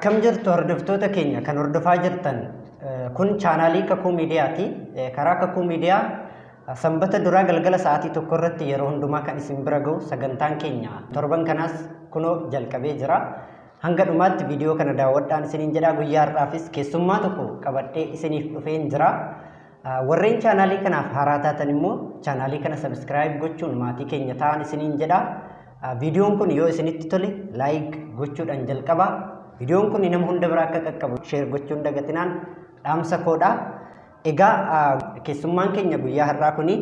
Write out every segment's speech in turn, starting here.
Akkam jirtu hordoftoota keenya kan hordofaa jirtan kun chaanaalii Kakuu Miidiyaati. Karaa Kakuu Miidiyaa sanbata duraa galgala sa'aatii 1 irratti yeroo hundumaa kan isin bira ga'u sagantaan keenya torban kanaas kunoo jalqabee jira. Hanga dhumaatti viidiyoo kana daawwadhaan isiniin jedhaa guyyaa har'aafis keessummaa tokko qabadhee isiniif dhufeen jira. Warreen chaanaalii kanaaf haaraa taatan immoo chaanaalii kana subscribe gochuun maatii keenya ta'an isiniin jedha. Viidiyoon kun yoo isinitti tole like gochuudhaan jalqaba. Viidiyoon kun nama hunda bira akka qaqqabu share gochuun dagatinaan dhaamsa koodha. Egaa keessummaan keenya guyyaa har'aa kuni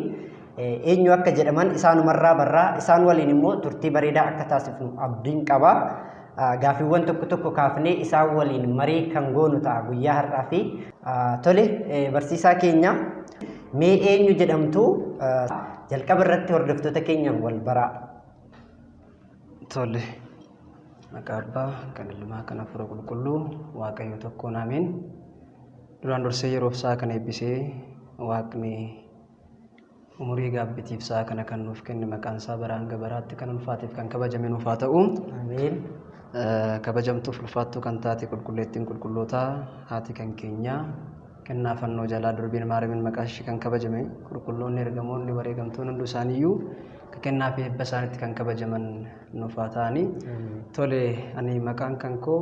eenyu akka jedhaman isaanumarraa barraa isaan waliin immoo turtii bareedaa akka taasifnu abdiin qaba. Gaaffiiwwan tokko tokko kaafnee isaan waliin marii kan goonu ta'a guyyaa har'aa fi tole barsiisaa keenya mee eenyu jedhamtu jalqaba irratti hordoftoota keenyaan wal baraa. Tole, maqaa Abbaa kan Ilmaa kan Hafuura Qulqulluu Waaqayyo tokkoon ameen. Duraan dursee yeroof sa'a kana eebbisee Waaqni umurii gaabbitiif sa'a kana kan nuuf kenne maqaan isaa bara hanga baraatti kan ulfaateef kan kabajame nuuf haa ta'u. Ameen. Kabajamtuuf ulfaattuu kan taate qulqulleettiin qulqullootaa haati kan keenyaa kennaa fannoo jalaa durbiin Maariyaamiin maqaa ishee kan kabajame qulqulloonni ergamoonni wareegamtoonni hundi isaaniiyyuu kennaa fi eebba isaaniitti kan kabajaman nuuf haa ta'ani. Tole, ani maqaan kan koo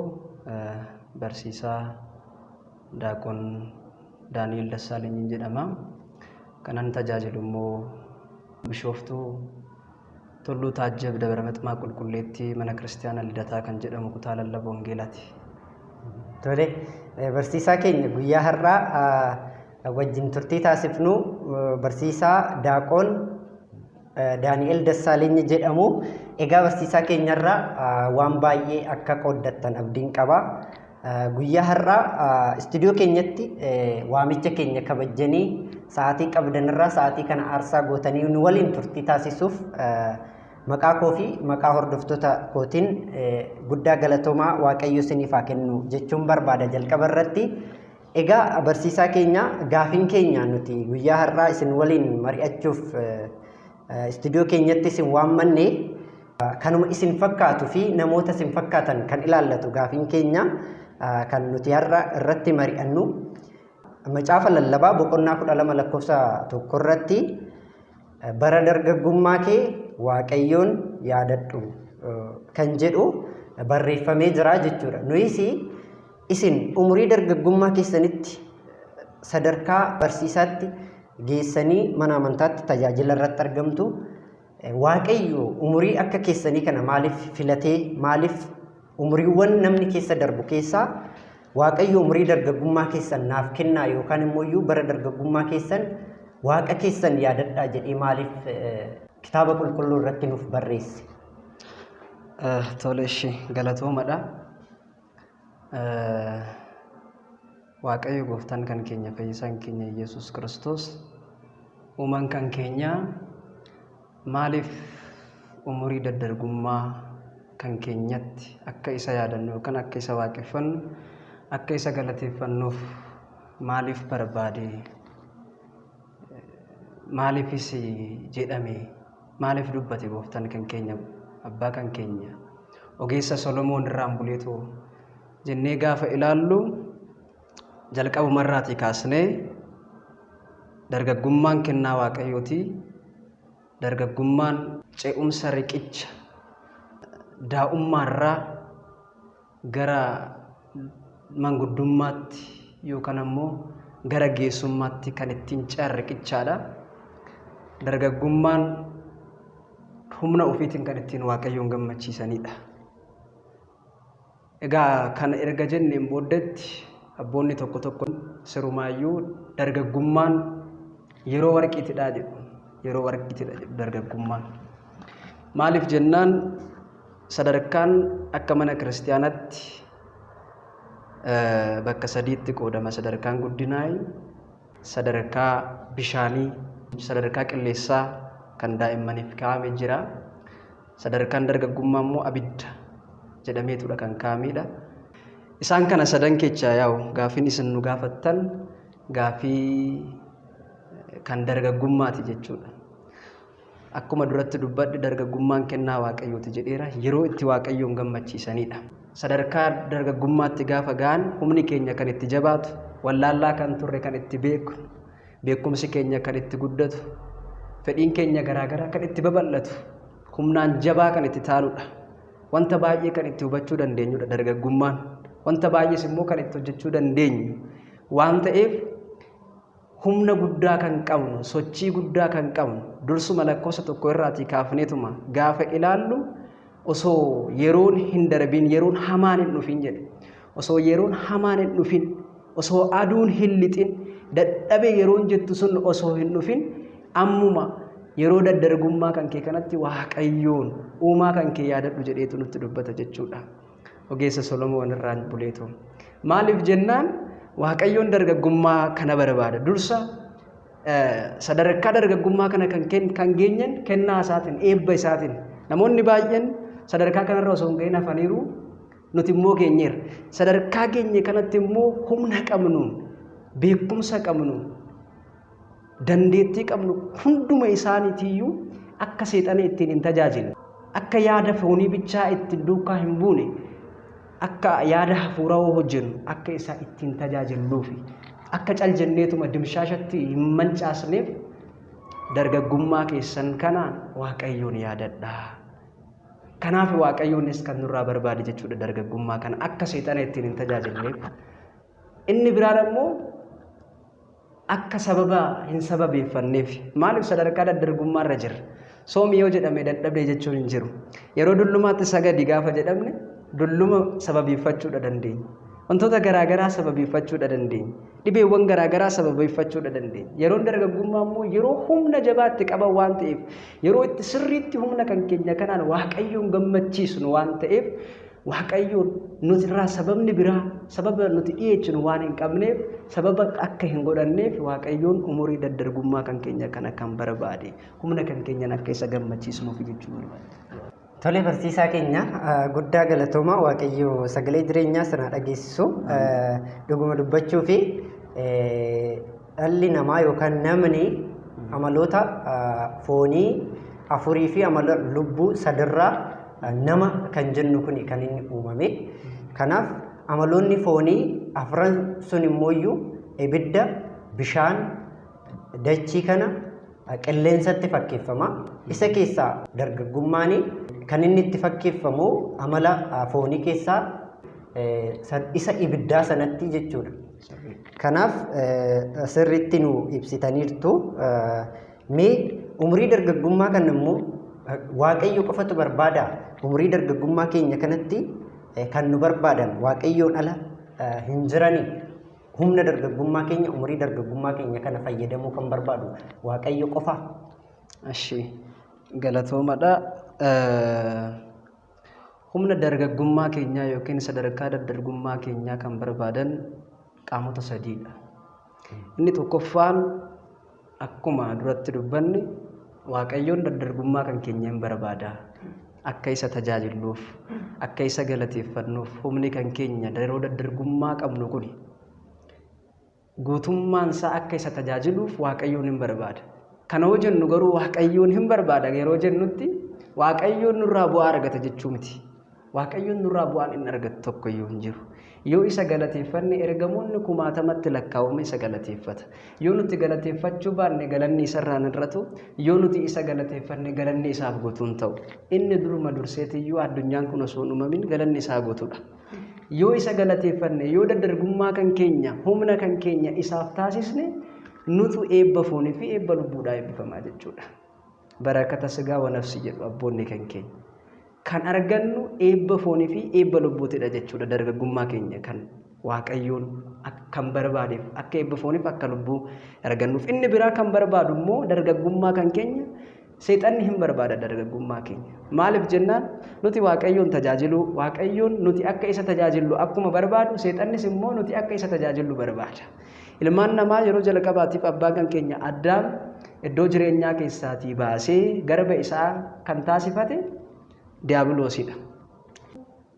barsiisaa Daaqon Daani'el Dassaalenyiin jedhama. Kanan tajaajilu immoo Bishooftuu Tulluu Taajjab Dabra Mixmaa Qulqulleettii Mana Kiristaanaa Lidataa kan jedhamu kutaa lallaba Wangeelaati. Tole, barsiisaa keenya guyyaa har'aa wajjin turtii taasifnu barsiisaa Daaqoon Daani'el Dassaalenyi jedhamu. Egaa barsiisaa keenyarraa waan baay'ee akka qooddattan abdiin qaba. Guyyaa har'aa istuudiyoo keenyatti waamicha keenya kabajjanii sa'aatii qabdanirraa sa'aatii kana aarsaa gootanii nu waliin turtii taasisuuf maqaa koo fi maqaa hordoftoota kootiin guddaa galatoomaa Waaqayyo isiniif haa kennu jechuun barbaada jalqaba irratti. Egaa barsiisaa keenya gaafiin keenya nuti guyyaa har'aa isin waliin mari'achuuf istuudiyoo keenyatti isin waammanne kanuma isin fakkaatu fi namoota isin fakkaatan kan ilaallatu gaafiin keenya kan nuti har'a irratti mari'annu macaafa lallabaa boqonnaa 12 lakkoofsa 1 irratti bara dargaggummaa kee Waaqayyoon yaadadhu kan jedhu barreeffamee jira jechuudha. Nuyis isin umurii dargaggummaa keessanitti sadarkaa barsiisaatti geessanii mana amantaatti tajaajila irratti argamtu. Waaqayyo umurii akka keessanii kana maaliif filatee maaliif umuriiwwan namni keessa darbu keessaa Waaqayyo umurii dargaggummaa keessan naaf kennaa yookaan immoo iyyuu bara dargaggummaa keessan Waaqa keessan yaadadhaa jedhee maaliif kitaaba qulqulluu irratti nuuf barreesse? Tole ishi galatoomadha. Waaqayyo gooftaan kan keenya fayyisaan keenya Yesuus Kiristoos uumaan kan keenya maaliif umurii daddargummaa kan keenyatti akka isa yaadannu yookaan akka isa waaqeffannu akka isa galateeffannuuf maaliif barbaade? Maaliifis jedhame? Maaliif dubbate gooftaan kan keenya abbaa kan keenya ogeessa Solomoon irraan buleetoo jennee gaafa ilaallu jalqabumarraatii kaasnee dargaggummaan kennaa Waaqayyooti. Dargaggummaan ce'umsa riqicha daa'ummaarraa gara manguddummaatti yookaan ammoo gara geessummaatti kan ittiin ce'an riqichaadha. Dargaggummaan humna ofiitiin kan ittiin Waaqayyoon gammachiisanidha. Egaa kana erga jenneen booddeetti abboonni tokko tokko sirumaayyuu dargaggummaan yeroo warqiitidha jedhu. Yeroo warqiitidha jedhu dargaggummaan. Maaliif jennaan sadarkaan akka mana kiristaanaatti bakka sadiitti qoodama. Sadarkaan guddinaa, sadarkaa bishaanii, sadarkaa qilleessaa kan daa'immaniif kaa'ame jira. Sadarkaan dargaggummaa immoo abidda jedhameetudha kan kaa'amedha. Isaan kana sadan keessaa yaa'u gaaffiin isin nu gaafattan gaaffii kan dargaggummaati jechuudha. Akkuma duratti dubbadhe dargaggummaan kennaa Waaqayyooti jedheera. Yeroo itti Waaqayyoon gammachiisanidha. Sadarkaa dargaggummaatti gaafa ga'an humni keenya kan itti jabaatu, wallaallaa kan turre kan itti beeku, beekumsi keenya kan itti guddatu, fedhiin keenya garaagaraa kan itti babal'atu, humnaan jabaa kan itti taanudha. Wanta baay'ee kan itti hubachuu dandeenyudha dargaggummaan. Wanta baay'ees immoo kan itti hojjechuu dandeenyu waan ta'eef humna guddaa kan qabnu, sochii guddaa kan qabnu, dursuma lakkoofsa 1 irraatii kaafneetuma gaafa ilaallu osoo yeroon hin darbin, yeroon hamaan hin dhufin jedhe. Osoo yeroon hamaan hin dhufin, osoo aduun hin lixin, dadhabe yeroon jettu sun osoo hin dhufin, ammuma yeroo daddargummaa kan kee kanatti Waaqayyoon uumaa kan kee yaadadhu jedheetu nutti dubbata jechuudha. Ogeessa Solomoon irraan buleetu. Maaliif jennaan Waaqayyoon dargaggummaa kana barbaada. Dursa sadarkaa dargaggummaa kana kan geenyen kennaa isaatiin, eebba isaatiin. Namoonni baay'een sadarkaa kanarra osoo hin gahin hafaniiru, nuti immoo geenyeerra. Sadarkaa geenye kanatti immoo humna qabnuun, beekumsa qabnuun, dandeettii qabnu hunduma isaaniitiyyuu akka seexana ittiin hin tajaajille, akka yaada foonii bichaa ittiin duukaa hin buune, akka yaada hafuuraa hojjennu, akka isa ittiin tajaajilluufi akka cal jenneetuma dimshaashatti hin mancaasneef dargaggummaa keessan kanaan Waaqayyoon yaadadhaa. Kanaaf Waaqayyoonis kan nurraa barbaade jechuudha dargaggummaa kana akka seexana ittiin hin tajaajilleef. Inni biraan ammoo akka sababa hin sababeeffanneef. Maaliif sadarkaa daddargummaa irra jirra? Soomi yoo jedhame dadhabde jechuun hin jiru. Yeroo dullumaatti sagadi gaafa jedhamne dulluma sababeeffachuudha dandeenya. Wantoota garaagaraa sababeeffachuudha dandeenya. Dhibeewwan garaagaraa sababeeffachuudha dandeenya. Yeroon dargaggummaa immoo yeroo humna jabaatti qaban waan ta'eef, yeroo itti sirriitti humna kan keenya kanaan Waaqayyoon gammachiisnu waan ta'eef, Waaqayyoon nuti irraa sababni biraa sababa nuti dhiyeechinu waan hin qabneef, sababa akka hin godhanneef Waaqayyoon umurii daddargummaa kan keenya kana kan barbaade humna kan keenyan akka isa gammachiisnuuf jechuu barbaade. Tole barsiisaa keenya guddaa galatooma, Waaqayyo sagalee jireenyaa sana dhageessisu. Dhuguma dubbachuu fi dhalli namaa yookaan namni amaloota foonii 4 fi amala lubbuu sadirraa nama kan jennu kun kan inni uumame. Kanaaf amaloonni foonii 4 sun immooyyuu ibidda, bishaan, dachii kana qilleensatti fakkeeffama. Isa keessaa dargaggummaan kan inni itti fakkeeffamu amala foonii keessaa isa ibiddaa sanatti jechuudha. Kanaaf sirriitti nu ibsitaniirtu. Mee umurii dargaggummaa kana immoo Waaqayyo qofatu barbaada. Umurii dargaggummaa keenya kanatti kan nu barbaadan Waaqayyoon ala hin jirani. Humna dargaggummaa keenya, umurii dargaggummaa keenya kana fayyadamuu kan barbaadu Waaqayyo qofa. Ashi galatoomadha. Humna dargaggummaa keenyaa yookiin sadarkaa daddargummaa keenyaa kan barbaadan qaamota sadiidha. Inni tokkoffaan akkuma duratti dubbanne Waaqayyoon daddargummaa kan keenya hin barbaada. Akka isa tajaajilluuf, akka isa galateeffannuuf humni kan keenya yeroo daddargummaa qabnu kuni guutummaan isaa akka isa tajaajiluuf Waaqayyoon hin barbaada. Kana hoo jennu garuu Waaqayyoon hin barbaada yeroo jennutti Waaqayyoon nurraa bu'aa argata jechuu miti. Waaqayyoon nurraa bu'aan inni argatu tokkoyyuu hin jiru. Yoo isa galateeffanne ergamoonni kumaatamatti lakkaa'ame isa galateeffata. Yoo nuti galateeffachuu baanne galanni isarraa hin hir'atu. Yoo nuti isa galateeffanne galanni isaaf guutuu hin ta'u. Inni duruma durseetiyyuu addunyaan kun osoo hin uumamin galanni isaa guutuudha. Yoo isa galateeffanne, yoo daddargummaa kan keenya, humna kan keenya isaaf taasisne nutu eebba foonii fi eebba lubbuudhaa eebbifamaa jechuudha. Barakata sigaa wa nafsi jedhu abboonni kan keenya. Kan argannu eebba foonii fi eebba lubbuutidha jechuudha dargaggummaa keenya kan Waaqayyoon kan barbaadeef akka eebba fooniif akka lubbuu argannuuf. Inni biraa kan barbaadu immoo dargaggummaa kan keenya seexanni hin barbaada dargaggummaa keenya. Maaliif jennaan nuti Waaqayyoon tajaajiluu, Waaqayyoon nuti akka isa tajaajillu akkuma barbaadu seexannis immoo nuti akka isa tajaajillu barbaada. Ilmaan namaa yeroo jalqabaatiif abbaan kan keenya Addaam iddoo jireenyaa keessaatii baasee garba isaa kan taasifate Diyaabiloosidha.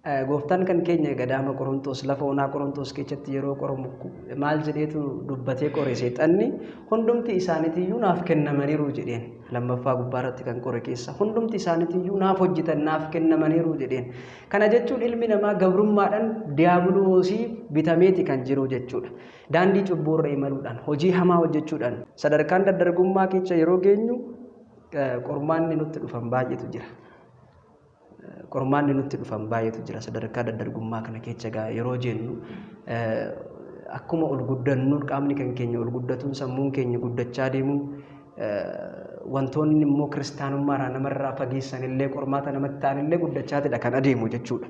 Gooftaan kan keenya gadaama Qorontos lafa onaa Qorontos keessatti yeroo qoramu maal jedheetu dubbatee qore seexanni hundumti isaaniitiyyuu naaf kennamaniiru jedheen. Lammaffaa gubbaarratti kan qore keessa hundumti isaaniitiyyuu naaf hojjetan naaf kennamaniiru jedheen. Kana jechuun ilmi namaa gabrummaadhaan diiyaabiloosii bitameeti kan jiru jechuudha. Daandii cubbuurra imaluudhaan hojii hamaa hojjechuudhaan sadarkaan daddargummaa keessa yeroo geenyu qormaanni nutti dhufan baay'eetu jira. Qormaanni nutti dhufan baay'eetu jira sadarkaa daddargummaa kana keessa yeroo jennu akkuma ol guddannuun qaamni kan keenya ol guddatuun sammuun keenya guddachaa deemuun wantoonni immoo kiristaanummaarraa namarraa fageessan illee qormaata namatti ta'an illee guddachaatidha kan adeemu jechuudha.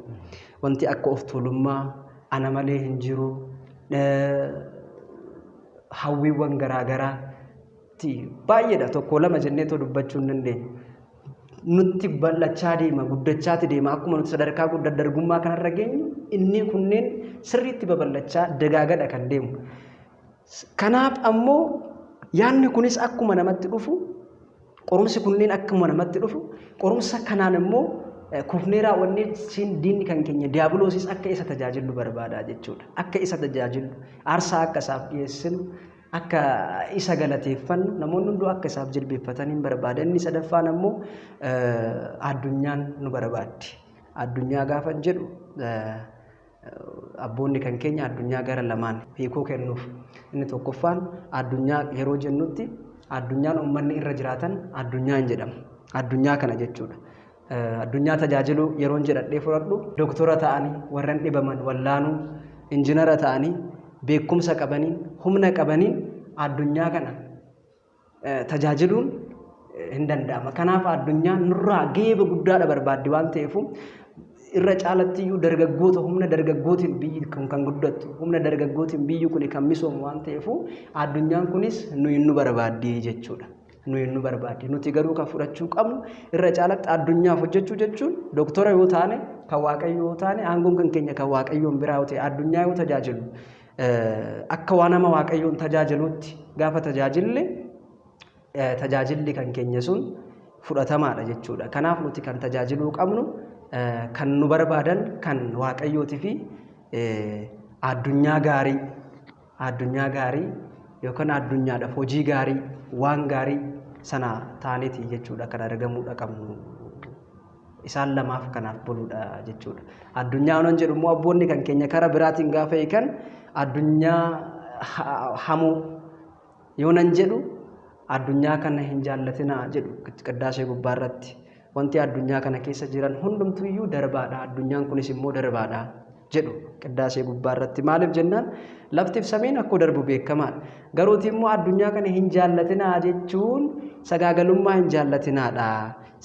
Wanti akka of tuulummaa ana malee hin jiru hawwiiwwan garaagaraati baay'eedha tokko lama jenneetoo dubbachuu hin dandeenyu. Nutti bal'achaa deema guddachaati deema akkuma nuti sadarkaa daddargummaa kanarra geenyu inni kunneen sirriitti babal'achaa dagaagadha kan deemu. Kanaaf ammoo yaadni kunis akkuma namatti dhufu qorumsi kunneen akkuma namatti dhufu qorumsa kanaan immoo kufnee raawwannee siin diinni kan keenya diiyaabiloosis akka isa tajaajillu barbaada jechuudha. Akka isa tajaajillu aarsaa akka isaaf dhiyeessinu akka isa galateeffannu namoonni hunduu akka isaaf jilbeeffatan hin barbaada. Inni sadaffaan ammoo addunyaan nu barbaaddi. Addunyaa gaafa jedhu abboonni kan keenya addunyaa gara lamaan hiikoo kennuuf. Inni tokkoffaan addunyaa yeroo jennutti addunyaan uummanni irra jiraatan addunyaa hin jedhamu. Addunyaa kana jechuudha. Addunyaa tajaajiluu yeroon jedhadhee fudhadhu doktora ta'anii warreen dhibaman wallaanuu injinara ta'anii beekumsa qabaniin humna qabaniin addunyaa kana tajaajiluun hin danda'ama. Kanaaf addunyaan nurraa geeba guddaadha barbaaddi waan ta'eef irra caalattiyyuu dargaggoota humna dargaggootiin biyyi kun kan guddattu humna dargaggootiin biyyi kun kan misoomu waan ta'eef addunyaan kunis nuyi nu barbaaddi jechuudha. Nuyi nu barbaaddi. Nuti garuu kan fudhachuu qabnu irra caalatti addunyaaf hojjechuu jechuun doktora yoo taane kan waaqayyoo yoo taane aangoon kan keenya kan waaqayyoon biraa yoo ta'e addunyaa yoo tajaajilu akka waan nama waaqayyoon tajaajiluutti gaafa tajaajille tajaajilli kan keenya sun fudhatamaadha jechuudha. Kanaaf nuti kan tajaajiluu qabnu kan nu barbaadan kan waaqayyootii fi addunyaa gaarii yookaan addunyaadhaaf hojii gaarii waan gaarii sana taaneeti jechuudha kan argamuudha qabnu. Isaan lamaaf kanaaf buluudha jechuudha. Addunyaa onan jedhu immoo abboonni kan keenya karaa biraatiin gaafa hiikan addunyaa hamoo yoo nan jedhu addunyaa kana hin jaallatinaa jedhu qiddaasee gubbaarratti. Wanti addunyaa kana keessa jiran hundumtuyyuu darbaadha. Addunyaan kunis immoo darbaadha jedhu qiddaasee gubbaarratti. Maaliif jennaan laftiif samiin akkuma darbu beekamaadha. Garuuti immoo addunyaa kana hin jaallatinaa jechuun sagaagalummaa hin jaallatinaadha.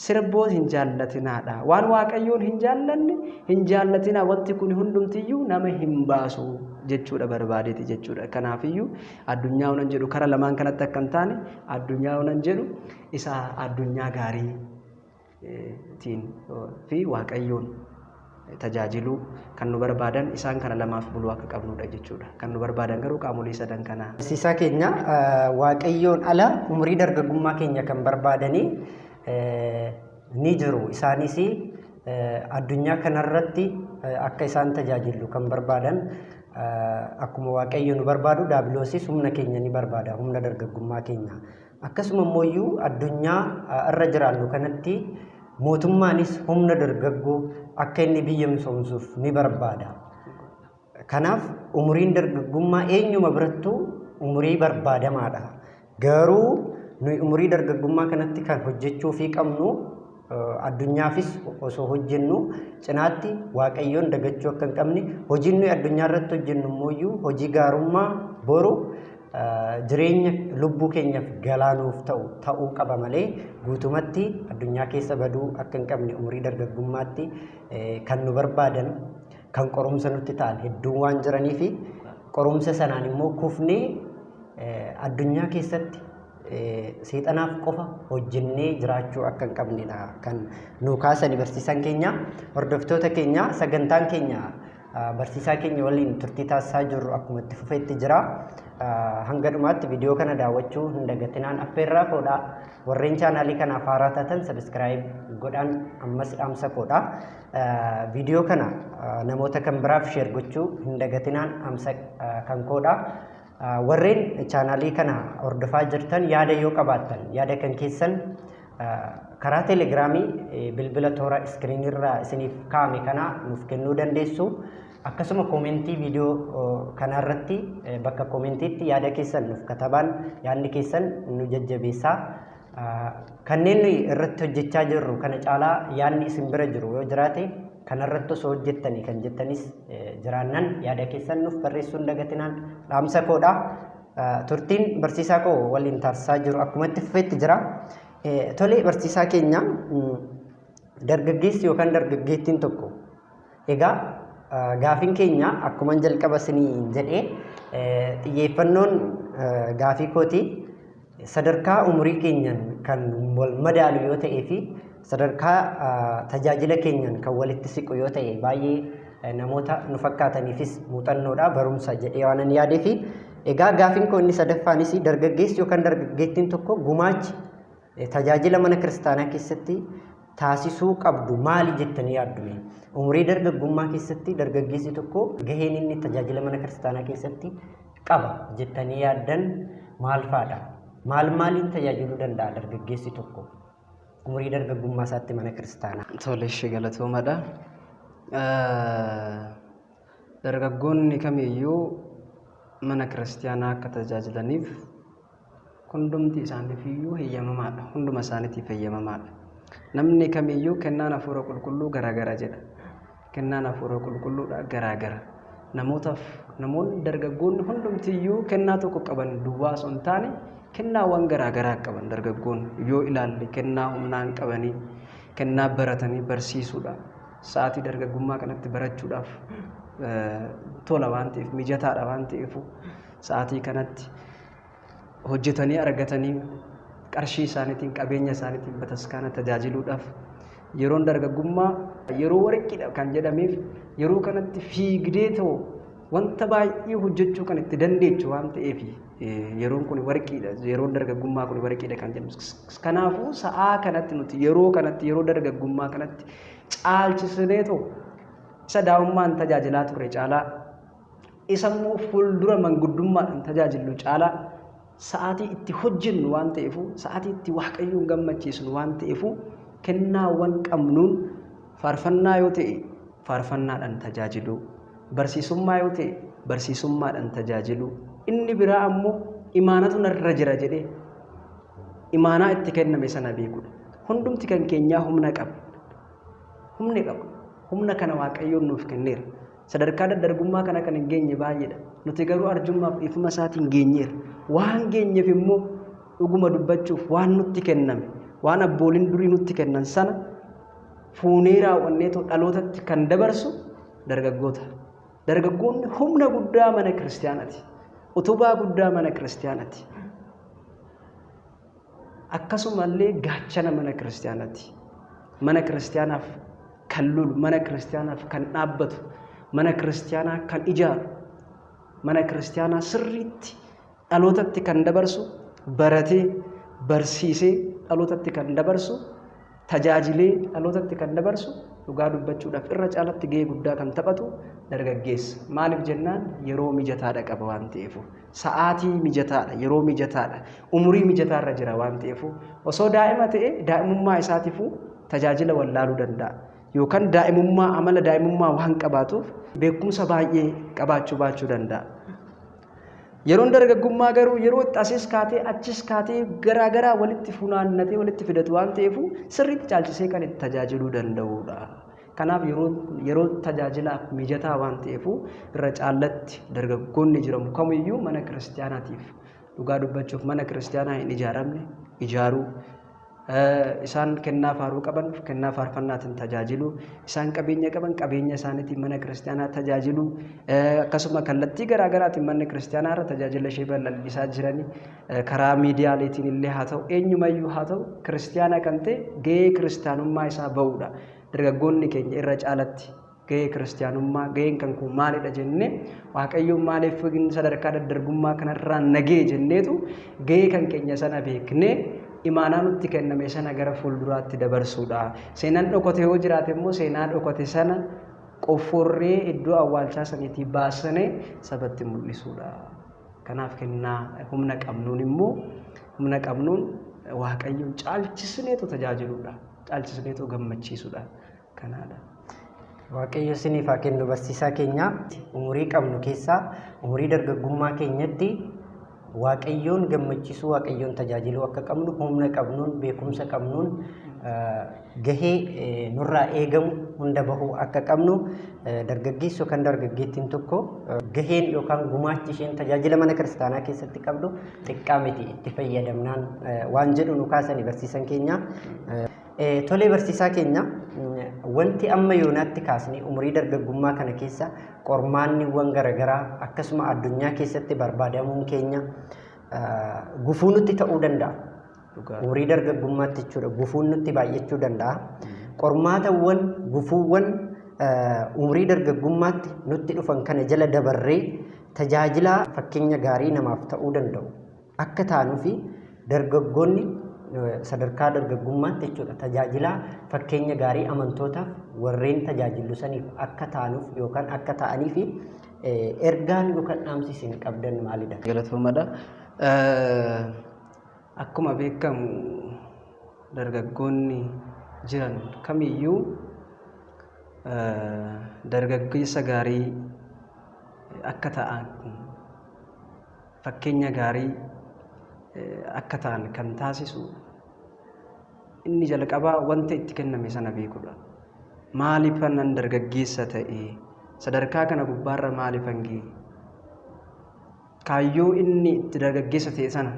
Sirboo hin jaallatinaadha. Waan waaqayyoon hin jaallanne hin jaallatinaa wanti kun hundumtiyyuu nama hin baasu jechuudha barbaadeeti jechuudha. Kanaafiyyuu addunyaa onan jedhu kara lamaan kanatti akka hin taane addunyaa onan jedhu isa addunyaa gaarii tiin fi waaqayyoon tajaajiluu kan nu barbaadan isaan kana lamaaf buluu akka qabnudha jechuudha. Kan nu barbaadan garuu qaamolee sadan kanaa. Barsiisaa keenya waaqayyoon ala umurii dargaggummaa keenya kan barbaadanii ni jiru. Isaanis addunyaa kanarratti akka isaan tajaajilu kan barbaadan akkuma waaqayyo nu barbaadu daabiloosis humna keenya ni barbaada humna dargaggummaa keenya. Akkasuma immoo addunyaa irra jiraannu kanatti mootummaanis humna dargaggoo akka inni biyya misoomsuuf ni barbaada. Kanaaf umuriin dargaggummaa eenyuma birattuu umurii barbaadamaadha. Garuu nuyi umurii dargaggummaa kanatti kan hojjechuu fi qabnu addunyaafis osoo hojjennu cinaatti waaqayyoon dagachuu akka hin qabne hojiin nuyi addunyaa irratti hojjennu immoo hojii gaarummaa boru jireenya lubbuu keenyaaf galaanuuf ta'u ta'uu qaba malee guutumatti addunyaa keessa baduu akka hin qabne umurii dargaggummaatti kan nu barbaadan kan qorumsa nutti ta'an hedduun waan jiranii fi qorumsa sanaan immoo kufnee addunyaa keessatti seexanaaf qofa hojjennee jiraachuu akka hin qabnedha kan nu kaasani barsiisan keenya. Hordoftoota keenya sagantaan keenya Barsiisaa keenya waliin turtii taasisaa jirru akkuma itti fufeetti jira. Hanga dhumaatti viidiyoo kana daawwachuu hin dagatinaan affeerraa koodha. Warreen chaanaalii kanaaf haaraa taatan subscribe godhaan ammas dhaamsa koodha. Viidiyoo kana namoota kan biraaf share gochuu hin dagatinaan dhaamsa kan koodha. Warreen chaanaalii kana hordofaa jirtan yaada yoo qabaattan yaada kan keessan karaa teelegiraamii bilbila toora iskiriinirraa isiniif kaa'ame kana nuuf kennuu dandeessu. Akkasuma koomentii viidiyoo kanarratti bakka koomentiitti yaada keessan nuuf katabaan yaadni keessan nu jajjabeessaa. Kanneen nuyi irratti hojjechaa jirru kana caalaa yaadni isin bira jiru yoo jiraate kanarratti osoo hojjettanii kan jettanis jiraannan yaada keessan nuuf barreessuu hin dagatinaan dhaamsa koodha. Turtiin barsiisaa koo waliin taasisaa jiru akkuma itti fufeetti jira. Tole barsiisaa keenya, dargaggeessi yookaan dargaggeettiin tokko, egaa gaafiin keenya akkuma jalqaba isinii jedhee xiyyeeffannoon gaafii kooti sadarkaa umurii keenyan kan wal madaalu yoo ta'ee fi sadarkaa tajaajila keenyan kan walitti siqu yoo ta'e baay'ee namoota nu fakkaataniifis muuxannoodha barumsa jedhee waan ani yaadee fi egaa gaafiin koo inni sadaffaanis dargaggeessi yookaan dargaggeettiin tokko gumaachi tajaajila mana kiristaanaa keessatti taasisuu qabdu maali jettanii yaaddume? Umurii dargaggummaa keessatti dargaggeessi tokko gaheen inni tajaajila mana kiristaanaa keessatti qaba jettanii yaaddan maal fa'aadha? Maal maaliin tajaajiluu danda'a dargaggeessi tokko umurii dargaggummaa isaatti mana kiristaanaa? Tole, ishee galatoomadha. Dargaggoonni kamiyyuu mana kiristaanaa akka tajaajilaniif hundumti isaaniif iyyuu heeyyamamaadha. Hunduma isaaniitiif heeyyamamaadha. Namni kamiyyuu kennaan hafuura qulqulluu garaagara jedha. Kennaan hafuura qulqulluudha garaagara. Namootaaf namoonni dargaggoonni hundumtiyyuu kennaa tokko qaban duwwaa osoo hin taane kennaawwan garaagaraa qaban. Dargaggoonni yoo ilaalle kennaa humnaan qabanii, kennaa baratanii barsiisuudha. Sa'aatii dargaggummaa kanatti barachuudhaaf tola waan ta'eef, mijataadha waan ta'eef, sa'aatii kanatti hojjetanii argatanii qarshii isaaniitiin qabeenya isaaniitiin bataskaana tajaajiluudhaaf yeroon dargaggummaa yeroo warqiidha kan jedhameef yeroo kanatti fiigdee ta'u wanta baay'ee hojjechuu kan itti dandeechu waan ta'eef yeroon kun warqiidha, yeroon dargaggummaa kun warqiidha kan jedhamu. Kanaafuu sa'aa kanatti nuti yeroo kanatti yeroo dargaggummaa kanatti caalchisnee ta'u isa daa'imummaan tajaajilaa turre caalaa, isa immoo fuuldura manguddummaadhaan tajaajillu caalaa sa'aatii itti hojjennu waan ta'eef, sa'aatii itti Waaqayyoon gammachiisnu waan ta'eef, kennaawwan qabnuun faarfannaa yoo ta'e faarfannaadhaan tajaajiluu, barsiisummaa yoo ta'e barsiisummaadhaan tajaajiluu, inni biraa ammoo imaanatu narra jira jedhee imaanaa itti kenname sana beekuudha. Hundumti kan keenyaa humna qaba. Humni qaba. Humna kana Waaqayyoon nuuf kenneera. Sadarkaa daddargummaa kana kan hin geenye baay'eedha. Nuti garuu arjummaaf dhiifama isaatiin geenyeera. Waan geenyeef immoo dhuguma dubbachuuf waan nutti kenname, waan abbooliin durii nutti kennan sana fuunee raawwanneetoo dhalootatti kan dabarsu dargaggoota. Dargaggoonni humna guddaa mana kiristaanaati. Utubaa guddaa mana kiristaanaati. Akkasumallee gaachana mana kiristaanaati. Mana kiristaanaaf kan lolu, mana kiristaanaaf kan dhaabbatu, mana kiristaanaa kan ijaaru, mana kiristaanaa sirriitti dhalootatti kan dabarsu, baratee barsiisee dhalootatti kan dabarsu, tajaajilee dhalootatti kan dabarsu, dhugaa dubbachuudhaaf irra caalatti gahee guddaa kan taphatu dargaggeessa. Maaliif jennaan yeroo mijataadha qaba waan ta'eef, sa'aatii mijataadha, yeroo mijataadha, umurii mijataarra jira waan ta'eef, osoo daa'ima ta'e daa'imummaa isaatiifuu tajaajila wallaaluu danda'a. Yookaan daa'imummaa amala daa'imummaa waan qabaatuuf beekumsa baay'ee qabaachuu baachuu danda'a. Yeroon dargaggummaa garuu yeroo itti asis kaatee achis kaatee garaagaraa walitti funaannatee walitti fidatu waan ta'eef sirriitti caalchisee kan itti tajaajiluu danda'udha. Kanaaf yeroo tajaajilaaf mijataa waan ta'eef irra caallatti dargaggoonni jiramu kamiyyuu mana kiristaanaatiif, dhugaa dubbachuuf mana kiristaanaa hin ijaaramne ijaaruu, isaan kennaa faaruu qaban kennaa faarfannaatiin tajaajiluu, isaan qabeenya qaban qabeenya isaaniitiin mana kiristaanaa tajaajiluu, akkasuma kallattii garaagaraatiin manni kiristaanaa irra tajaajila ishee bal'allisaa jiranii karaa miidiyaaleetiin illee haa ta'u eenyumayyuu haa ta'u kiristaana kan ta'e gahee kiristaanummaa isaa ba'uudha. Dargaggoonni keenya irra caalatti Gahee kiristiyaanummaa, gaheen kan koo maalidha jennee, Waaqayyoon maaliif sadarkaa daddargummaa kanarraa nagee jenneetu gahee kan keenya sana beeknee imaanaa nutti kenname sana gara fuulduraatti dabarsuudha. Seenaan dhokote yoo jiraate immoo seenaa dhokote sana qofforree iddoo awwaalchaa saniitii baasnee sabatti mul'isuudha. Kanaaf kennaa humna qabnuun immoo humna qabnuun Waaqayyoon caalchisneetu tajaajiluudha. Caalchisneetu gammachiisuudha. Kanaadha. Waaqayyo isiniif haa kennu barsiisaa keenya. Umurii qabnu keessaa umurii dargaggummaa keenyatti Waaqayyoon gammachiisuu, Waaqayyoon tajaajiluu akka qabnu humna qabnuun, beekumsa qabnuun gahee nurraa eegamu hunda bahuu akka qabnu, dargaggeessu kan dargaggeettiin tokko gaheen yookaan gumaachi isheen tajaajila mana kiristaanaa keessatti qabdu xiqqaa miti itti fayyadamnaan waan jedhu nu kaasanii barsiisan keenya. Tolee barsiisaa keenya, wanti amma yoonaatti kaasnee umurii dargaggummaa kana keessa qormaanniiwwan garaagaraa akkasuma addunyaa keessatti barbaadamuun keenya gufuu nutti ta'uu danda'a. Umurii dargaggummaatti jechuudha, gufuun nutti baay'achuu danda'a. Qormaatawwan, gufuuwwan umurii dargaggummaatti nutti dhufan kana jala dabarree tajaajilaa fakkeenya gaarii namaaf ta'uu danda'u akka taanuu fi dargaggoonni sadarkaa dargaggummaatti jechuudha tajaajilaa fakkeenya gaarii amantootaaf warreen tajaajilu saniif akka taanuuf yookaan akka ta'anii fi ergaan yookaan dhaamsi isin qabdan maalidha? Galatoomadha. Akkuma beekamu dargaggoonni jiran kamiyyuu dargaggeessa gaarii akka ta'an, fakkeenya gaarii akka ta'an kan taasisu inni jalqabaa wanta itti kenname sana beekudha. Maaliifan an dargaggeessa ta'e? Sadarkaa kana gubbaarra maaliifan ga'e? Kaayyoo inni itti dargaggeessa ta'e sana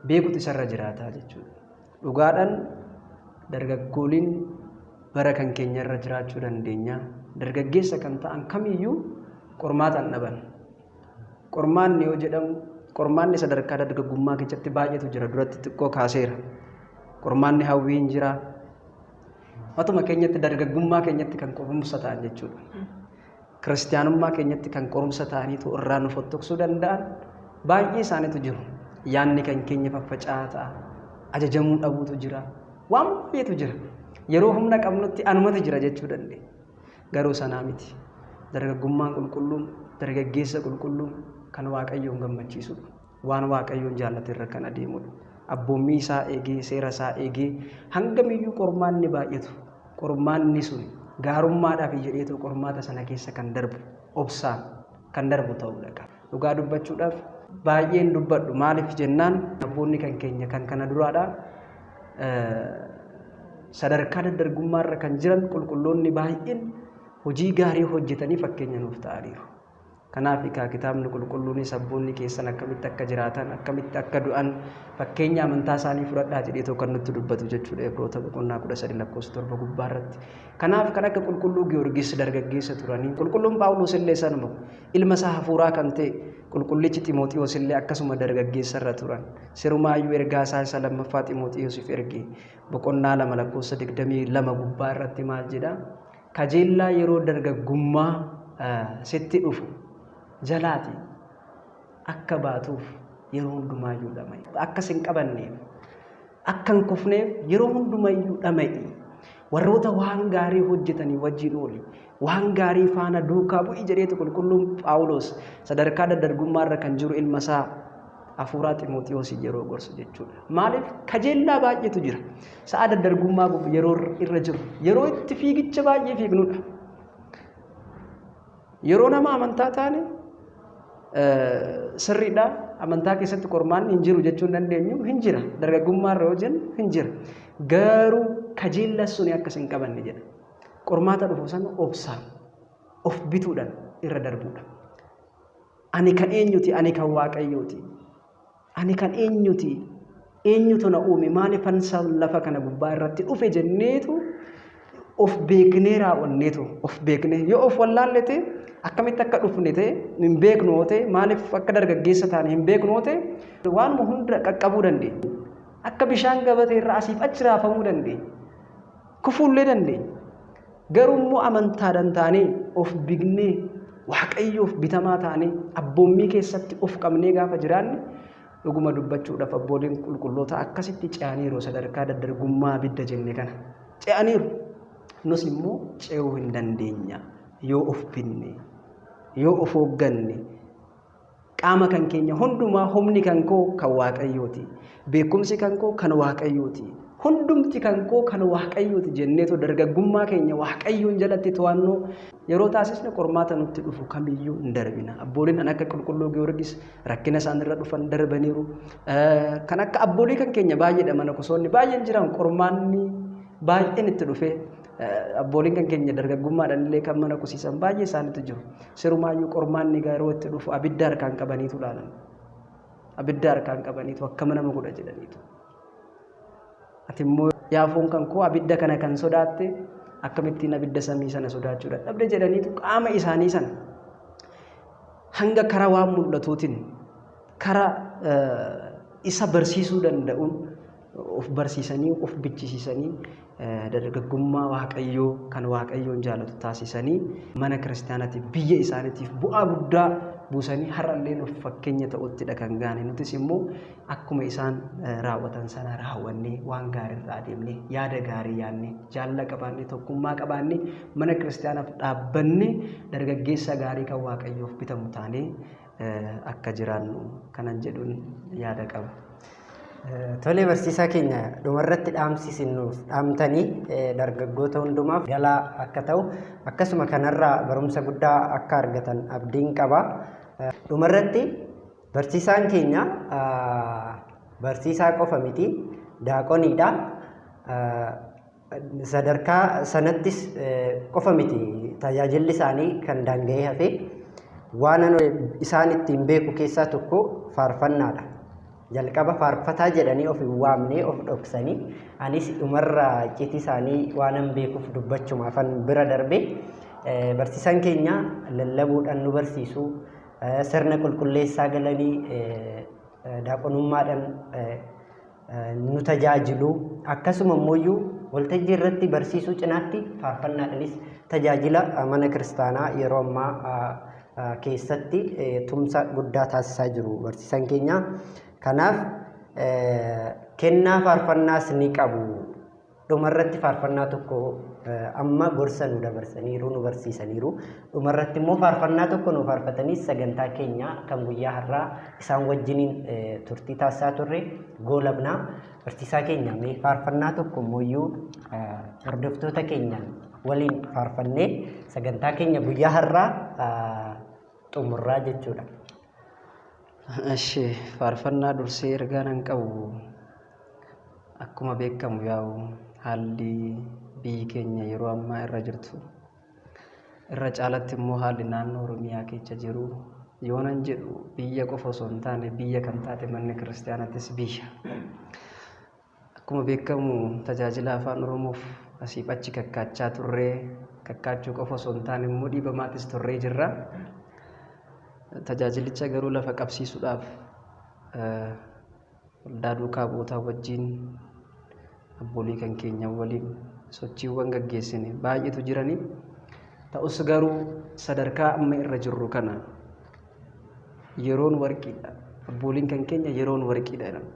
beekutu isarra jiraata jechuudha. Dhugaadhaan dargaggooliin bara kan keenya irra jiraachuu dandeenya. Dargaggeessa kan ta'an kamiyyuu qormaata hin dhaban. Qormaanni yoo jedhamu qormaanni sadarkaa dargaggummaa keessatti baay'eetu jira, duratti xiqqoo kaaseera. Qormaanni hawwii hin jira. Matuma keenyatti dargaggummaa keenyatti kan qorumsa ta'an jechuudha. Kiristiyaanummaa keenyatti kan qorumsa ta'aniitu irraa nu fottoqsuu danda'an baay'ee isaaniitu jiru. Yaanni kan keenya faffaca'aa ta'a. Ajajamuu dhabuutu jira. Waan baay'eetu jira. Yeroo humna qabnutti anumatu jira jechuu dandeenya. Garuu sanaa miti. Dargaggummaan qulqulluun, dargaggeessa qulqulluun kan Waaqayyoon gammachiisudha. Waan Waaqayyoon jaallate irra kan adeemudha. Abboommii isaa eegee, seera isaa eegee, hangamiyyuu qormaanni baay'atu, qormaanni sun gaarummaadhaaf jedheetu qormaata sana keessa kan darbu, obsaan kan darbu ta'uudha qaba. Dhugaa dubbachuudhaaf baay'een dubbadhu, maaliif jennaan abboonni kan keenya kan kana duraadha. Sadarkaa daddargummaarra kan jiran qulqulloonni baay'een hojii gaarii hojjetanii fakkeenya nuuf ta'aniiru. Kanaaf egaa kitaabni qulqulluunis abboonni keessan akkamitti akka jiraatan, akkamitti akka du'an fakkeenya amantaa isaanii fudhadhaa jedheetoo kan nutti dubbatu jechuudha Ibroota boqonnaa 13 lakkoofsa 7 gubbaarratti. Kanaaf kan akka qulqulluu Giyoorgis dargaggeessa turanii, qulqulluun Phaawulos illee sanuma, ilma isaa hafuuraa kan ta'e qulqullichi Ximooxiyoos illee akkasuma dargaggeessa irra turan. Sirumaayyuu ergaa isaa isa lammaffaa Ximooxiyoosiif erge boqonnaa 2 lakkoofsa 22 gubbaa irratti maal jedha? Kajeellaa yeroo dargaggummaa sitti dhufu jalaati akka baatuuf yeroo hundumaayyuu dhama'i. Akka sin qabanneef, akka hin kufneef yeroo hundumayyuu dhama'i. Warroota waan gaarii hojjetanii wajjin ooli. Waan gaarii faana duukaa bu'i jedheetu qulqulluun Phaawulos sadarkaa daddargummaarra kan jiru ilma isaa hafuuraa Ximooxiyoos yeroo gorsu jechuudha. Maaliif kajeellaa baay'eetu jira. Sa'a daddargummaa yeroo irra jiru, yeroo itti fiigicha baay'ee fiignudha. Yeroo nama amantaa taane sirriidha. Amantaa keessatti qormaanni hin jiru jechuu hin dandeenyu, hin jira. Dargaggummaa irra yoo jennu hin jira. Garuu kajeella suni akkas hin qabanne jedha. Qormaata dhufu sana obsaan of bituudhaan irra darbuudha. Ani kan eenyuti? Ani kan Waaqayyooti. Ani kan eenyuti? Eenyutu na uume? Maaliifan lafa kana gubbaa irratti dhufe jenneetu of beeknee raawwanneetu of beeknee yoo of wallaalle ta'e, akkamitti akka dhufne ta'e hin beeknu yoo ta'e, maaliif akka dargaggeessa taane hin beeknu yoo ta'e, waanuma hunda qaqqabuu dandeenya. Akka bishaan gabatee irraa asiif achi raafamuu dandeenya. Kufuullee dandeenya. Garuu immoo amantaadhaan taanee of bignee Waaqayyoof bitamaa taanee abboommii keessatti of qabnee gaafa jiraanne dhuguma dubbachuudhaaf abbooliin qulqulloota akkasitti ce'aniiru sadarkaa daddarbummaa abidda jenne kana ce'aniiru. Nus immoo ce'uu hin dandeenya yoo of binne, yoo of hoogganne. Qaama kan keenya hundumaa humni kan koo kan Waaqayyooti, beekumsi kan koo kan Waaqayyooti, hundumti kan koo kan Waaqayyooti jenneetu dargaggummaa keenya Waaqayyoon jalatti to'annoo yeroo taasisne qormaata nutti dhufu kamiyyuu hin darbina. Abbooliin kan akka Qulqulluu Giyoorgis rakkina isaanirra dhufan darbaniiru. Kan akka abboolii kan keenya baay'eedha, mana kusoonni baay'een jiran qormaanni baay'een itti dhufee abbooliin kan keenya dargaggummaadhaan illee kan mana kusiisan baay'ee isaaniitu jiru. Sirumaayyuu qormaanni yeroo itti dhufu abidda harkaan qabaniitu ilaalan. Abidda harkaan qabaniitu akkama nama godha jedhaniitu. Ati immoo yaafoon kan koo abidda kana kan sodaatte akkamittiin abidda samii sana sodaachuu dadhabde jedhaniitu qaama isaanii sana hanga karaa waan mul'atuutiin karaa isa barsiisuu danda'uun of barsiisanii of bichisiisanii dargaggummaa Waaqayyoo kan Waaqayyoon jaalatu taasisanii mana kiristaanaatiif biyya isaaniitiif bu'aa guddaa buusanii har'allee nuuf fakkeenya ta'uttidha kan gaane. Nutis immoo akkuma isaan raawwatan sana raawwannee waan gaariirra adeemnee yaada gaarii yaadnee jaalala qabaannee tokkummaa qabaannee mana kiristaanaaf dhaabbannee dargaggeessa gaarii kan Waaqayyoof bitamu taanee akka jiraannu kanan jedhuun yaada qaba. Tolee barsiisaa keenya dhumarratti dhaamsi isin nuuf dhaamtanii dargaggoota hundumaaf galaa akka ta'u akkasuma kanarraa barumsa guddaa akka argatan abdiin qaba. Dhumarratti barsiisaan keenya barsiisaa qofa miti, daaqoniidha. Sadarkaa sanattis qofa miti tajaajilli isaanii kan daanga'ee hafe waan isaan ittiin beeku keessaa tokko faarfannaadha. Jalqaba faarfataa jedhanii of hin waamnee of dhoksanii anis dhumarra icciitii isaanii waanan beekuuf dubbachumaafan bira darbe. Barsiisaan keenya lallabuudhaan nu barsiisu, sirna qulqulleessaa galanii daaqonummaadhaan nu tajaajilu, akkasuma immoo waltajjii irratti barsiisuu cinaatti faarfannaadhaanis tajaajila mana kiristaanaa yeroo ammaa keessatti tumsa guddaa taasisaa jiru barsiisaan keenya. Kanaaf kennaa faarfannaas ni qabu. Dhumarratti faarfannaa tokko amma gorsa nu dabarsaniiru, nu barsiisaniiru. Dhumarratti immoo faarfannaa tokko nu faarfatanii sagantaa keenya kan guyyaa har'aa isaan wajjiniin turtii taasisaa turre goolabnaa. Barsiisaa keenya mee faarfannaa tokko immoo hordoftoota keenyaan waliin faarfannee sagantaa keenya guyyaa har'aa xumurraa jechuudha. Eshi faarfannaa dursee ergaa nan qabu akkuma beekamu yaa'u haalli biyyi keenya yeroo ammaa irra jirtu irra caalatti immoo haalli naannoo Oromiyaa keessa jiru yoonan jedhu biyya qofa osoo hin taane biyya kan taate manni kiristaanattis biyya. Akkuma beekamu tajaajila afaan Oromoof asiif achi kakkaachaa turree kakkaachuu qofa osoo hin taane immoo dhiibamaatis turree jirra. Tajaajilicha garuu lafa qabsiisuudhaaf waldaa duukaa bu'ootaa wajjin abboolii kan keenya waliin sochiiwwan gaggeessine baay'eetu jirani. Ta'us garuu sadarkaa amma irra jirru kana yeroon warqiidha. Abbooliin kan keenya yeroon warqiidha jedhama.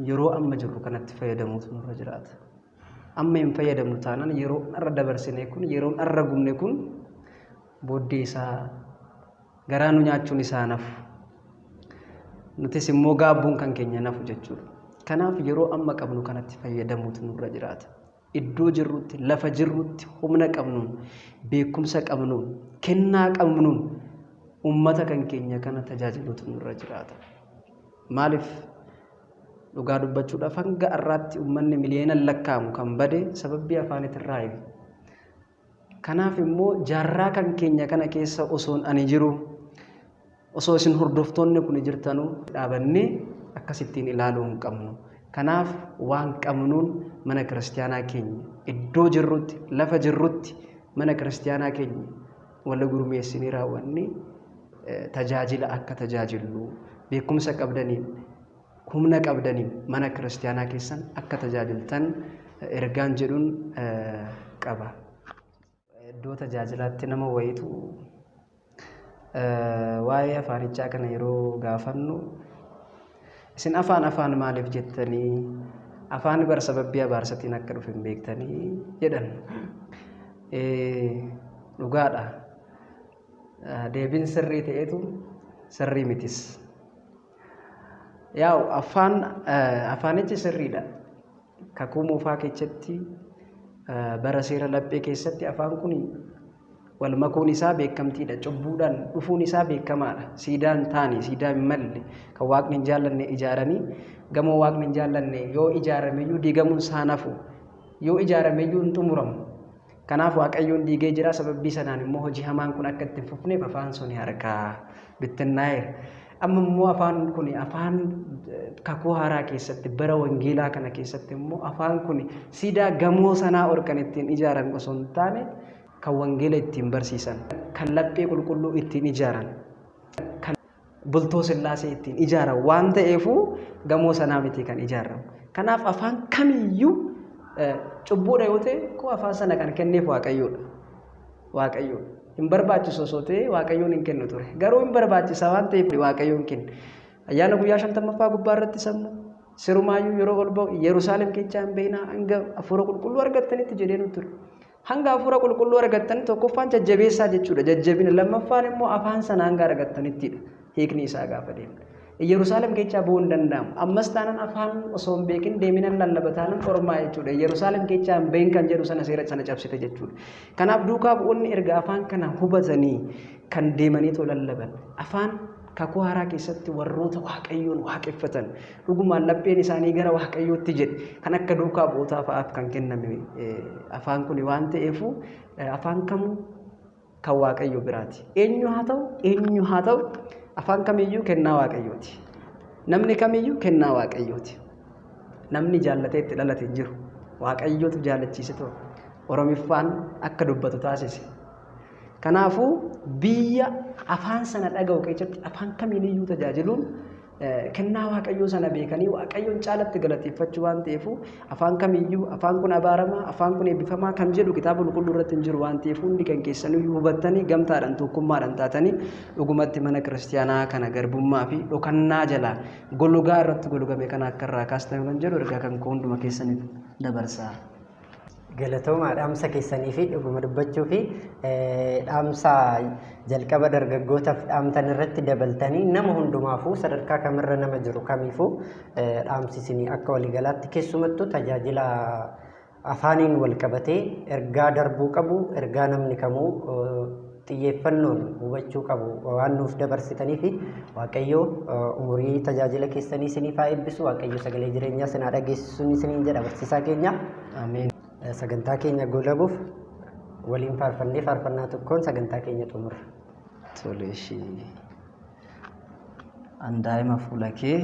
Yeroo amma jirru kanatti fayyadamuutu nurra jiraata. Amma hin fayyadamnu taanaan yeroo har'a dabarsine kun yeroon har'a gubne kun booddee isaa garaa nu nyaachuun isaa nafu. Nutis immoo gaabbuun kan keenya nafu jechuudha. Kanaaf yeroo amma qabnu kanatti fayyadamuutu nurra jiraata. Iddoo jirrutti, lafa jirrutti humna qabnuun, beekumsa qabnuun, kennaa qabnuun uummata kan keenya kana tajaajiluutu nurra jiraata. Maaliif dhugaa dubbachuudhaaf hanga har'aatti uummanni miliyoonaan lakkaa'amu kan bade sababii afaanitirraa eegu. Kanaaf immoo jaarraa kan keenya kana keessa osoon ani jiru osoo isin hordoftoonni kun jirtanuu dhaabannee akkasittiin ilaaluu hin qabnu. Kanaaf waan qabnuun mana kiristaanaa keenya iddoo jirrutti lafa jirrutti mana kiristaanaa keenya wal gurmeessinee raawwannee tajaajila akka tajaajillu beekumsa qabdaniin humna qabdaniin mana kiristaanaa keessan akka tajaajiltan Ergaan jedhuun qaba. Iddoo tajaajilaatti nama wayitu waa'ee afaanichaa kana yeroo gaafannu isin afaan afaan maaliif jettanii afaan bar sababii abaarsatiin akka dhufe hin beektanii jedhan. Dhugaadha. Deebiin sirrii ta'etu sirrii mitis. Yaa'u afaanichi sirriidha. Kakuu moofaa keessatti bara seera laphee keessatti afaan kun wal makuun isaa beekamtiidha. Cubbuudhaan dhufuun isaa beekamaadha. Siidaan taane siidaa hin malle kan waaqni hin jaallanne ijaaranii gamoo waaqni hin jaallanne yoo ijaarameyyuu diigamuun isaa nafu yoo ijaarameyyuu hin xumuramu. Kanaaf Waaqayyoon diigee jira. Sababii sanaan immoo hojii hamaan kun akka itti hin fufneef afaan sun harkaa bittinnaa'eera. Amma immoo afaan kun afaan kakuu haaraa keessatti bara wangeelaa kana keessatti immoo afaan kun siidaa gamoo sanaa ol kan ittiin ijaaran osoo hin taane kan wangeela ittiin barsiisan, kan laphee qulqulluu ittiin ijaaran, kan bultoo sillaasee ittiin ijaaran waan ta'eefuu gamoo sanaa miti kan ijaaramu. Kanaaf afaan kamiyyuu cubbuudha yoo ta'e koo afaan sana kan kenneef Waaqayyoodha. Waaqayyoodha. Hin barbaachisu osoo ta'e Waaqayyoon hin kennu ture. Garuu hin barbaachisa waan ta'eef Waaqayyoon kenne. Ayyaana guyyaa 50ffaa gubbaa irratti sammuu sirumaayyuu yeroo ol ba'u Yerusaalem keessaa hin beeknaa hanga hafuura qulqulluu argattanitti jedhee nu ture. Hanga hafuura qulqulluu argattan tokkoffaan jajjabeessaa jechuudha. Jajjabina lammaffaan immoo afaan sana hanga argattanittidha. Hiikni isaa gaafa deemne. Yerusaalem keessaa bu'uu hin danda'amu. Ammas taanaan afaan osoo hin beekin deeminan lallaba taanaan ormaa jechuudha. Yerusaalem keessaa hin beekin kan jedhu sana seera sana cabsite jechuudha. Kanaaf duukaa bu'oonni erga afaan kana hubatanii kan deemanii too lallaban. Afaan kakuu haaraa keessatti warroota Waaqayyoon waaqeffatan dhugumaan lapheen isaanii gara Waaqayyootti jedhe kan akka duukaa bu'ootaa fa'aaf kan kenname afaan kun waan ta'eefu afaan kamuu kan Waaqayyo biraati. Eenyu haa ta'u eenyu haa ta'u afaan kamiyyuu kennaa Waaqayyooti. Namni kamiyyuu kennaa Waaqayyooti. Namni jaallatee itti dhalate hin jiru. Waaqayyootu jaalachiise ture. Oromiffaan akka dubbatu taasise. Kanaafuu biyya afaan sana dhaga'u keessatti afaan kamiiniyyuu tajaajiluun kennaa Waaqayyoo sana beekanii Waaqayyoon caalatti galateeffachuu waan ta'eefu afaan kamiyyuu afaan kun abaaramaa afaan kun eebbifamaa kan jedhu kitaaba qulqulluu irratti hin jiru waan ta'eef hundi kan keessaniyyuu hubattanii gamtaadhaan tokkummaadhaan taatanii dhugumatti mana kiristaanaa kana garbummaa fi dhokannaa jalaa golgaa irratti golgame kana akka irraa kaastan kan jedhu ergaa kan koo hunduma keessaniif dabarsaa. Galatoomaa dhaamsa keessanii fi dhuguma dubbachuu fi dhaamsa jalqaba dargaggootaaf dhaamtan irratti dabaltanii nama hundumaafuu sadarkaa kamirra nama jiru kamiifuu dhaamsi isinii akka waliigalaatti keessumattuu tajaajila afaaniin wal qabatee ergaa darbuu qabu ergaa namni kamuu xiyyeeffannoon hubachuu qabu waan nuuf dabarsitanii fi Waaqayyo umurii tajaajila keessanii isiniif haa eebbisu. Waaqayyo sagalee jireenyaa isin haa dhageessisuun isiniin jedha barsiisaa keenya. Ameen. Sagantaa keenya goolabuuf waliin faarfannee faarfannaa tokkoon sagantaa keenya xumurra. Tole ishii. An daa'ima fuula kee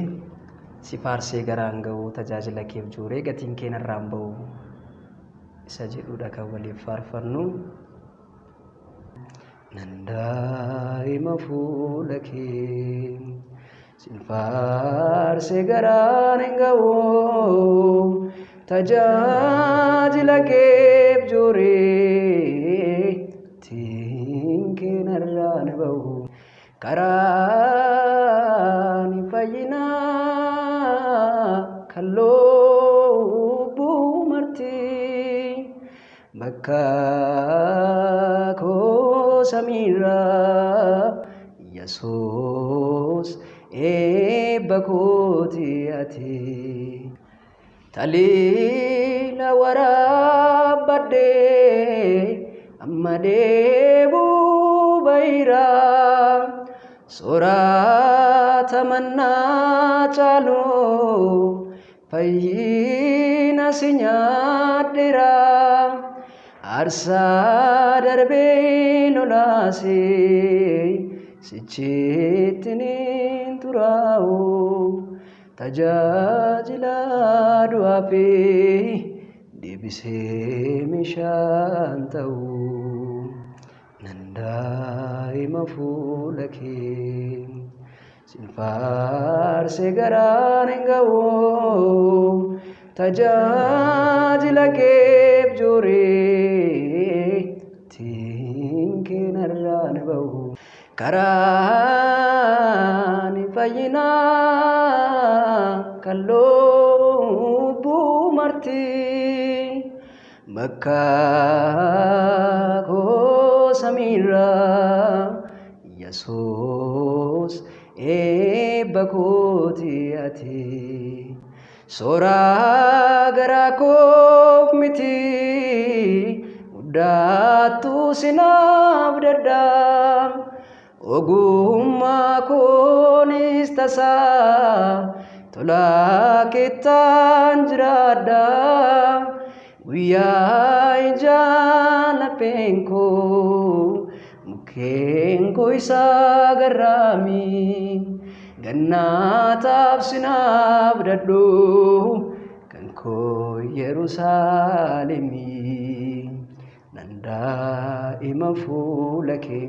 si faarsee garaan ga'u tajaajila keef jooree gatiin kee narraan ba'u isa jedhudha kan waliif faarfannu. Nan daa'ima fuula kee sin faarsee garaan hin ga'u tajaajila keef jooree gatiin kee narraan ba'u karaan fayyinaa kan lubbuu marti bakka koo samiirraa Yesuus eebba kooti ati. Taliila waraabbadhee amma deebuu bayiraa soorata mannaa caalu fayyina si nyaadheera aarsaa darbee lolaasee sichitti niin turaa'u tajaajila du'aa fi deebisee meeshaan ta'u. Nan daa'ima fuula kee sin faarsee garaan hin ga'u Tajaajila keef jooree gatiin narraan ba'u. Karaan fayyinaa kan lubbuu marti bakka koo samiirraa Yesuus eebba kooti ati. Soraa garaa koof miti guddaattu sinaaf daddaa ogummaa koonis tasaa tolaa keettaan jiraadha guyyaa ijaan lapheen koo mukkeen koo isaa garraamii gannaataaf sinaaf dadhu kan koo Yerusaalemii nan daa'ima fuula kee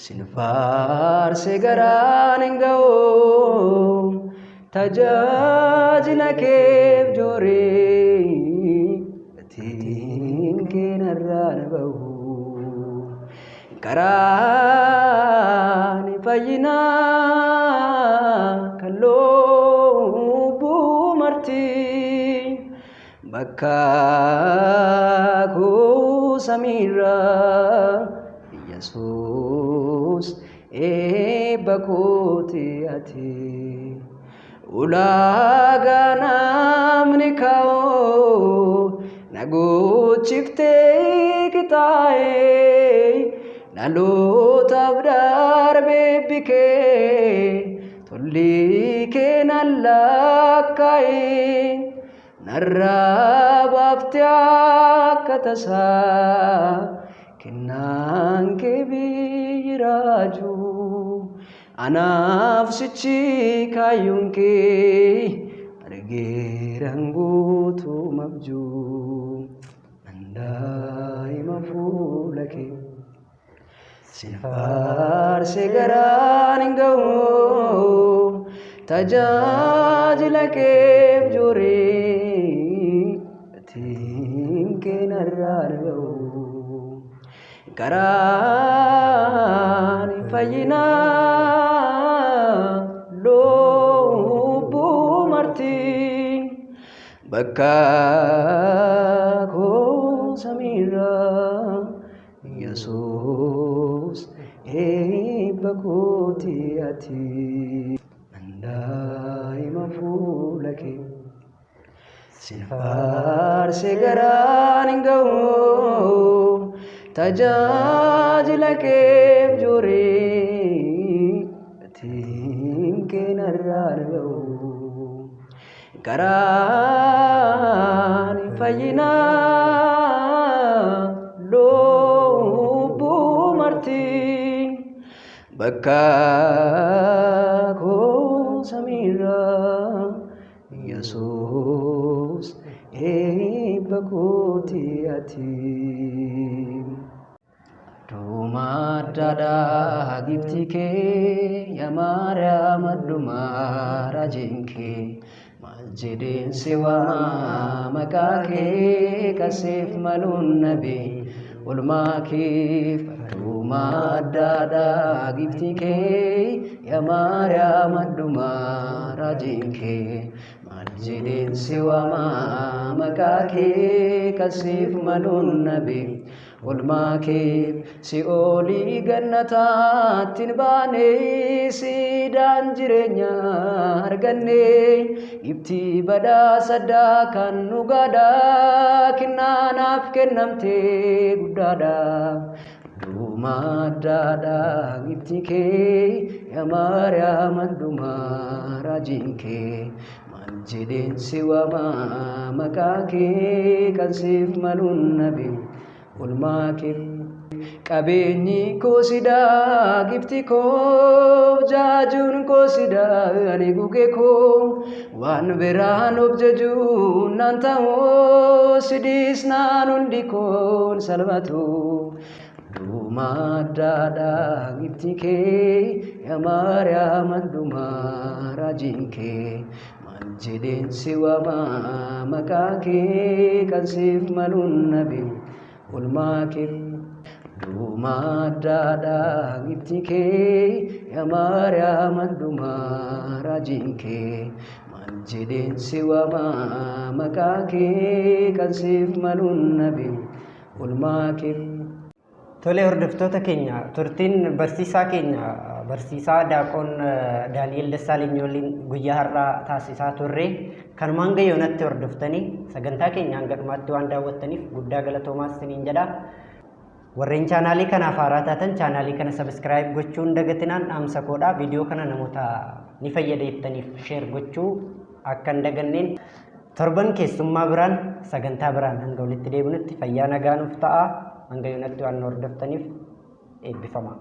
sin faarse garaan hin ga'u tajaajila keef jooree gatiin kee narraan ba'u. Karaan fayyinaa kan lubbuu marti bakka koo samiirraa Yesuus eebba kooti ati. Ulaagaa namni kaa'u na gochiftee qixaa'ee dhalootaaf darbee bikee tolli kee nan lakkaa'e narraa baaftee akka tasaa kennaan kee biyyi raajuu anaaf sichi kaayyoon kee argeeraan guutuu mabjuu nan daa'ima fuula kee sin faarse garaan hin ga'u tajaajila keef jooree gatiin kee narraan ba'u. Karaan fayyinaa lubbuu marti bakka koo samiirraa Yesuus eebba kooti ati. Nan daa'ima fuula kee sin faarse garaan hin ga'u tajaajila keef jooree gatiin kee narraan ba'u. Karaan fayyinaa lubbuu marti bakka koo samiirraa Yesuus eebba kooti ati. Adduma addaadhaa gifti kee yaa Maariyaam addumaa raajiin kee maal jedheen si waamaa maqaa kee kaseef maluun nabe olmaa keef adduma addaadhaa gifti kee yaa Maariyaam addumaa raajiin kee maal jedheen si waamaa maqaa kee kaseef maluun nabe olmaa keef si'oolii gannataatti hin baane siidaan jireenya arganne ibtii badhaasa addaa kan dhugaadhaa kennaanaaf kennamte guddaadha. Adduma addaadhaa gifti kee yaa Maariyaam addumaa raajiin kee maal jedheen si waamaa maqaa kee kan siif maluun nabe olmaa kee. Qabeenyi koo sidaa gifti koo jaajuun koo sidaa ani gugee koo waan biraan of jajuun naan ta'uu sidiis naan hundi koon salphatu. Hundumaa addaadha gifti kee yaa Maariyaam hundumaa raajiin kee maal jedheen si waamaa maqaa kee kan siif maluun nabe olmaa kee. Hundumaa addaadha gifti kee yaa Maariyaam hundumaa raajiin kee maal jedheen si waamaa maqaa kee kan siif maluun nabe olmaa kee. Tole, hordoftoota keenya, turtiin barsiisaa keenya barsiisaa Daaqoon Daani'el Dassaaleny waliin guyyaa har'aa taasisaa turre kanumaan hanga yoonatti hordoftanii sagantaa keenya hanga dhumaatti waan daawwattaniif guddaa galatoomaa isiniin jedha. Warreen chaanaalii kanaaf haaraa taatan chaanaalii kana subscribe gochuun dagatinaan dhaamsa koodha. Viidiyoo kana namoota ni fayyada jettaniif share gochuu akka hin daganneen torban keessummaa biraan sagantaa biraan hanga walitti deebinutti fayyaa nagaa nuuf ta'a. Hanga yoonatti waan nu hordoftaniif eebbifamaa.